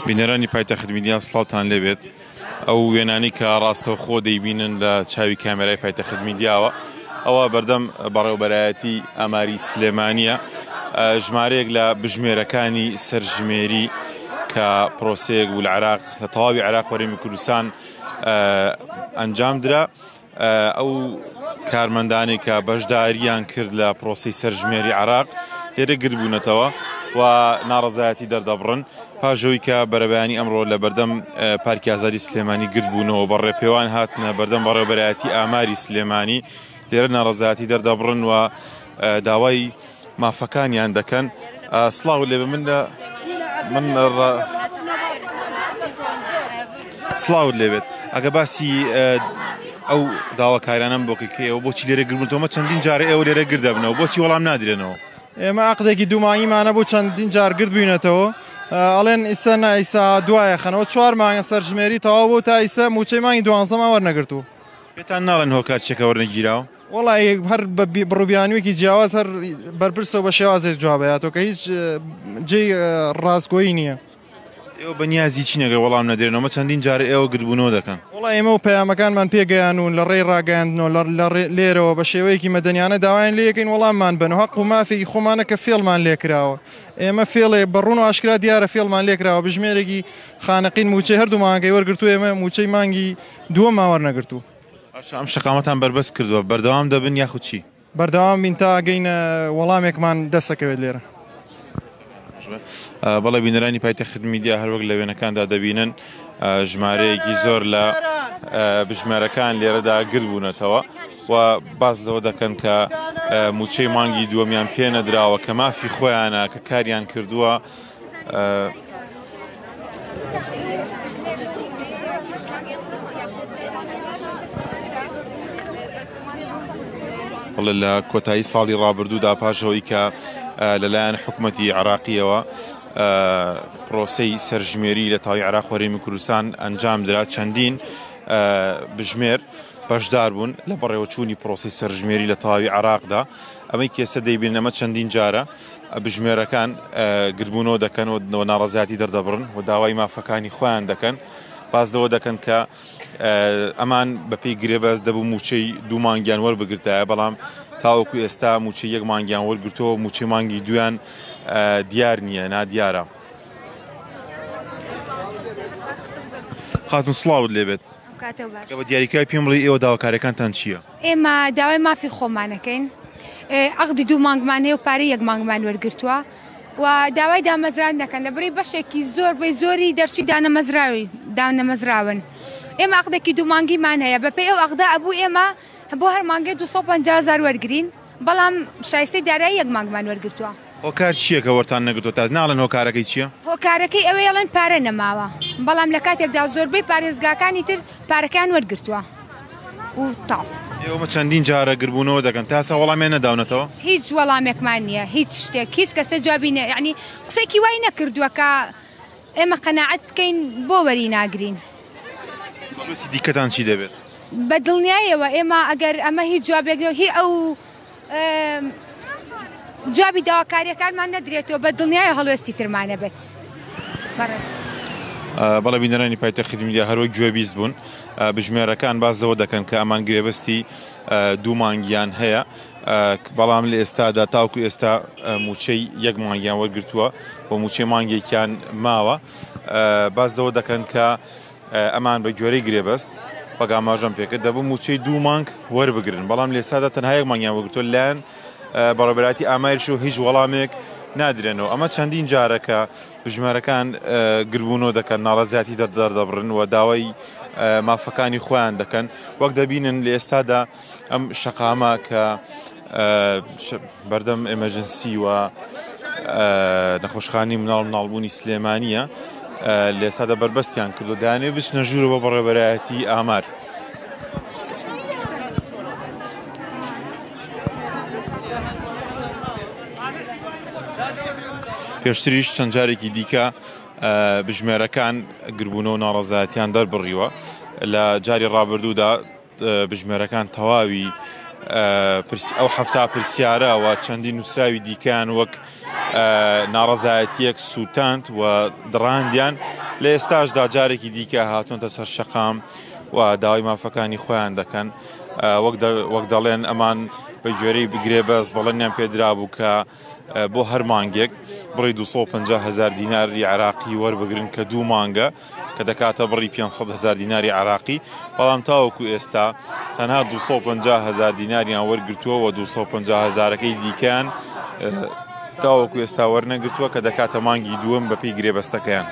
بینەرانی پایتەخت میدیا سڵاوتان لێبێت ئەو وێنانەی کە ڕاستەوخۆ دەیبینن لە چاوی کامێرای پایتەخت میدیاوە ئەوە بەردەم بەڕێوبەرایەتی ئاماری سلێمانیە ژمارەیەک لە بژمێرەکانی سەرژمێری کە پرۆسەیەک بوو لە عێراق لە تەواوی عێراق وەرێمی کوردستان ئەنجام درا ئەو کارمەندانەی کە بەشداریان کرد لە پرۆسەی سەرژمێری عێراق لێرە گردبوونەتەوە و ناڕەزایەتی دەردەبڕن پاش ئەوەی کە بەرەبەیانی ئەمڕۆ لە بەردەم پارکی ئازادی سلێمانی گردبوونەوە بە ڕێپێوان هاتنە بەردەم بەڕێوەبەرایەتی ئاماری سلێمانی لێرە ناڕەزایەتی دەردەبڕن و داوای مافەکانیان دەکەن سڵاو لێ من لە من سڵاوت لێبێت ئەگە باسی ئەو داواکارانم بۆ کە ئێوە بۆچی لێرە گربوونەوە چەندین جارە ئێوە لێرە گردەبنەوە بۆچی وەڵام نادرێنەوە ئێمە عقدێکی دوومانگیمانە بوو چەندین جار گرد بووینەتەوە ئەڵێن ئیسە نا ئیسا دوایە خەنەوە چوار مانگە سەرژمێری تەواو بوو تا ئیسە موچەی مانگی دوانزەمان وەرنەگرتوو. پێتان ناڵێن هۆکار چیە کە وەرنەگیراوە؟ وەڵایی هەر بە بڕوبیانوویەکی جیاواز هەر بەرپرسە و بە شێوازێک جواب ئەیاتەوە کە هیچ جێی ڕاستگۆیی نییە. ئێوە بە نیازی چین ئەگەر وەڵام نەدرێنەوە؟ ئەمە چەندین جارە ئێوە گردبوونەوە دەکەن. وەڵا ئێمە و پەیامەکانمان پێگەیانوون لە ڕێی ڕاگەیاندنەوە لە لێرەوە بە شێوەیەکی مەدەنیانە داوایان لێ ئەکەین وەڵاممان بەنەوە هەق و مافێکی خۆمانە کە فێڵمان لێکراوە ئێمە فێڵێ بە ڕوون و ئاشکرا دیارە فێڵمان لێکراوە بژمێرێکی خانەقین مووچەی هەردوو مانگەکەی وەرگرتووە ئێمە مووچەی مانگی دووەممان وەرنەگرتوو. باشە ئەم شەقامەتان بەربەست کردووە بەردەوام دەبن یاخود چی؟ بەردەوام بین تا گەینە وەڵامێکمان دەستەکەوێت لێرە. بەڵێ بینەرانی پایتەخت میدیا هەروەک لە وێنەکاندا دەبینن ژمارەیەکی زۆر لە بژمێرەکان لێرەدا گردبوونەتەوە و باس لەوە دەکەن کە موچەی مانگی دووەمیان پێ نەدراوە کە مافی خۆیانە کە کاریان کردووە. بەڵێ لە کۆتایی ساڵی ڕابردوودا پاش ئەوەی کە لەلایەن حکوومەتی عراقیەوە پرۆسەی سەرژمێری لە تاوی عراق هەرێمی کوردستان ئەنجام درا چەندین بژمێر بەشدار بوون لە بەڕێوەچوونی پرۆسی سەرژمێری لە تەواوی عراقدا ئەمەی کێسە دەیبین ئەمە چەندین جارە بژمێرەکان گردبوونەوە دەکەن و ناڕەزایەتی دەردەبڕن و داوای مافەکانی خۆیان دەکەن باس لەوە دەکەن کە ئەمان بەپێی گرێبەست دەبوو مووچەی دوو مانگیان وەربگرتایە بەڵام تاوەکو ئێستا مووچەی یەک مانگیان وەرگرتەوە مووچەی مانگی دویان دیار نییە نادیارە. خاتون سڵاوت لێبێت بە دیاریکراوی پێم بڵێ ئێوە داواکاریەکانتان چییە؟ ئێمە داوای مافی خۆمانەکەین عەقدی دوو مانگمان هەیە و پارەی یەک مانگمان وەرگرتووە و داوای دامەزران دەکەن لە بری بەشێکی زۆر بەی زۆری دەرچووی دانەمەزراوی دانەمەزراون ئێمە عەقدێکی دوو مانگیمان هەیە بەپێی ئەو عەقدە ئەبوو ئێمە بۆ هەر مانگێ 250 هەزار وەرگرین بەڵام شایستەی دارایی یەک مانگمان وەرگرتووە. هۆکار چییە کە وەرتان نەگرتووە تاز ناڵێن هۆکارەکەی چییە؟ هۆکارەکەی ئەوەیە ئەڵێن پارە نەماوە بەڵام لە کاتێکدا زۆربەی پارێزگاکانی تر پارەکەیان وەرگرتووە و تاو. ئێوە چەندین جارە گربوونەوە دەکەن تا ئێستا وەڵامیان نەداونەتەوە؟ هیچ وەڵامێکمان نییە هیچ شتێک هیچ کەسێ جوابی نە یەعنی قسەیەکی وای نەکردووە کە ئێمە قەناعەت بکەین بۆ وەری ناگرین. هەڵوێستی دیکەتان چی دەبێت؟ بە دڵنیایەوە ئێمە ئەگەر ئەمە هیچ جوابێک هی ئەو جوابی داواکاریەکانمان نەدرێتەوە بە دڵنیای هەڵوێستی ترمان نەبێت. بەڵێ بینەرانی پایتەخت میدیا هەروەک گوێبیست بوون بژمێرەکان باس لەوە دەکەن کە ئەمان گرێبەستی دوو مانگیان هەیە بەڵام لە ئێستادا تاوکو ئێستا موچەی یەک مانگیان وەرگتووە و موچەی مانگێکیان ماوە باس لەوە دەکەن کە ئەمان بە گوێرەی گرێبەست وەک ئاماژەم پێکرد دەبوو مووچەی دوو مانگ وەربگرن بەڵام لە ئێستادا تەنها یەک مانگیان وەرگرتووە لایەن بەڕێوەبەرایەتی ئاماریش و هیچ وەڵامێک نادرێنەوە ئەمە چەندین جارە کە بژمارەکان گربوونەوە دەکەن ناڕەزایەتی دەردەبڕن و داوای مافەکانی خۆیان دەکەن وەک دەبینن لە ئێستادا ئەم شەقامە کە بەردەم ئێمەرجنسی و نەخۆشخانی مناڵ مناڵبوونی سلێمانیە لە ئێستادا بەربەستیان کردو دانێ بچنە ژوورە بۆ بەڕێوەبەرایەتی ئامار. پێشتریش چەند جارێکی دیکە بژمێرەکان گربوونەوە ناڕەزایەتیان دەربڕیوە لە جاری ڕابردوودا بژمێرەکان تەواوی. ئەو 70 پرسیارە و چەندین نووسراوی دیکەیان وەک ناڕەزایەتیەک سووتاند و دڕاندیان لە ئێستاشدا جارێکی دیکە هاتوونتە سەر شەقام و داوای مافەکانی خۆیان دەکەن وەک دەڵێن ئەمان بە گوێرەی بگرێبەست بەڵێنیان پێدرابوو کە بۆ هەر مانگێک بڕی 250 هزار دیناری عراقی وەربگرن کە دوو مانگە کە دەکاتە بڕی 500 هزار دیناری عراقی بەڵام تاوەکو ئێستا تەنها 250 هزار دیناریان وەرگرتووە و 250 هزارەکەی دیکەیان تاوەکو ئێستا وەرنەگرتووە کە دەکاتە مانگی دووەم بەپێی گرێبەستەکەیان.